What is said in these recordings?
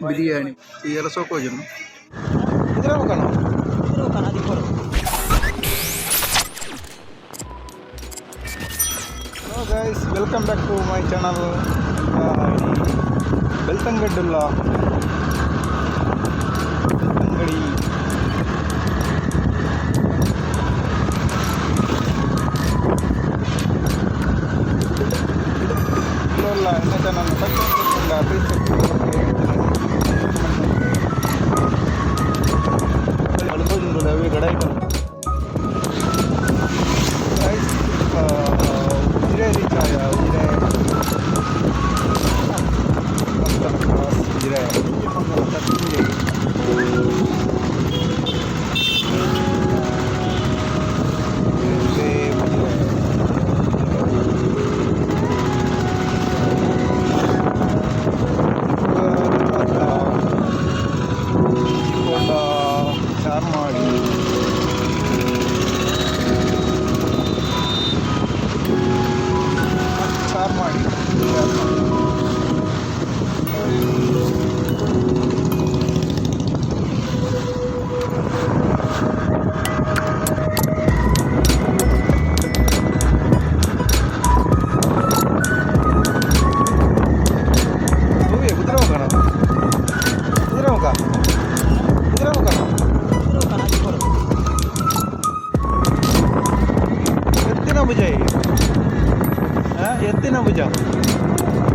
ಬಿರಿಯಾನಿ ಈ ಸೋಕೋಜುನು ಕುದುರೆಮುಖನ. Hello guys, welcome back to my channel. ಬೆಳ್ತಂಗಡ್ಡುಲ್ಲ Belthangady. ಇಲ್ಲ, ಎನ್ನ ಚಾನಲ್ ಸಬ್ಸ್ಕ್ರೈಬ್, ಪ್ಲೀಸ್. ಗಡಾಯಿ ಗೈಸ್, ಉಜಿರೆ ರೀಚ್ ಆಯ. ಉಜಿರೆ ಉಜಿರೆ ಉಜಿರೆ. ಉಜಿರೆ. ಚಾರ್ಮಾಡಿ. ಚಾರ್ಮಾಡಿ, ಚಾರ್ಮಾಡಿ. ಹೋಗಿ ಕುದುರೆಮುಖನ, ಕುದುರೆಮುಖ, ಕುದುರೆಮುಖ. ಎತ್ತಿನ ಭುಜ, ಎತ್ತಿನ ಭುಜ. ಕುದುರೆಮುಖ.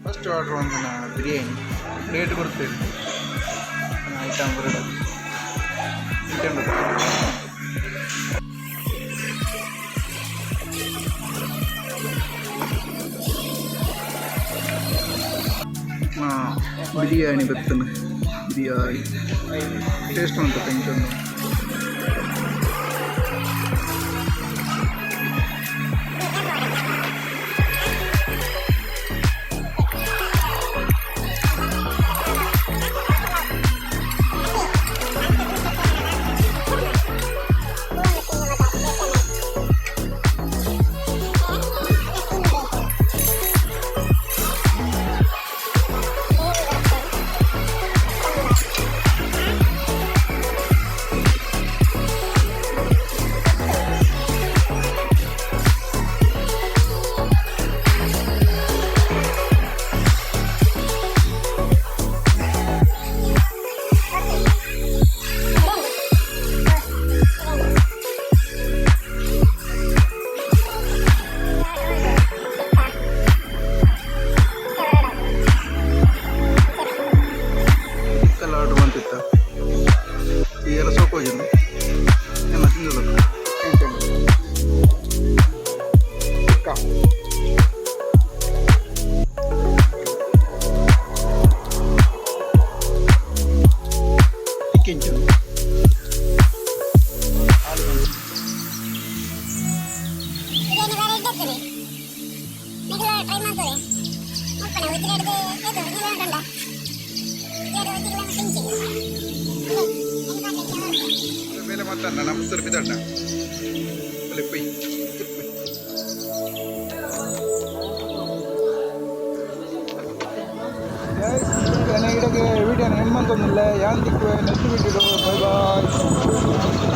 ಫಸ್ಟ್ ಆರ್ಡ್ರ್ ಒಂದಿನ ಬಿರಿಯಾನಿ. ಪ್ಲೇಟ್ ಕೊಡ್ತೇನೆ, ಐಟಮ್ ಬರೋದು ಐಟಮ್. ಬಿರಿಯಾನಿ ಬರ್ತದೆ. ಬಿರಿಯಾನಿ ಟೇಸ್ಟ್ ಉಂಟು ಟೆನ್ಷನ್. ಇತ್ತೆಲ್ಲ ಆರ್ಡ್ರ್ ಬಂತಿತ್ತ. ಈ ಎಲ್ಲ ಸೋಕೋಜುಂಡು ಎಲ್ಲ ತಿಂದದ. ಟಿಕ್ಕ. ಟಿಕ್ಕಿಂಚು. ಬಿರಿಯಾನಿ ಬಾರಿ ಇದ್ದತ್ತದೆ. ನಿಗಲ ಟ್ರೈ ಮಾಡ್ತದೆ ಮುಲ್ಪನೆ ಉಜ್ಜಿರೆಡ್ದು ಏತು ನಿಗಲ ಉಂಟುಂಡ ಉಜ್ಜಿರೆಡ್ ಉಜ್ಜಿರೆಡ್ ತಿಂಚಿ. ಮೇಲೆ ಮಾತಾಡ ನಮ್ಮ ಬಿದಣ್ಣ ಅಲ್ಲಿ ಪೊಯ್ ಪೊಯ್. ಗೈಸ್, ಎನ್ನ ಇಡೆಗ್ ವಿಡಿಯೋನ ಎಂಡ್ ಮಂತೊಂದುಲ್ಲೆ. ಯಾನ್ ತಿಕ್ಕುವೆ ನೆಕ್ಸ್ಟ್ ವಿಡಿಯೋ. Bye bye.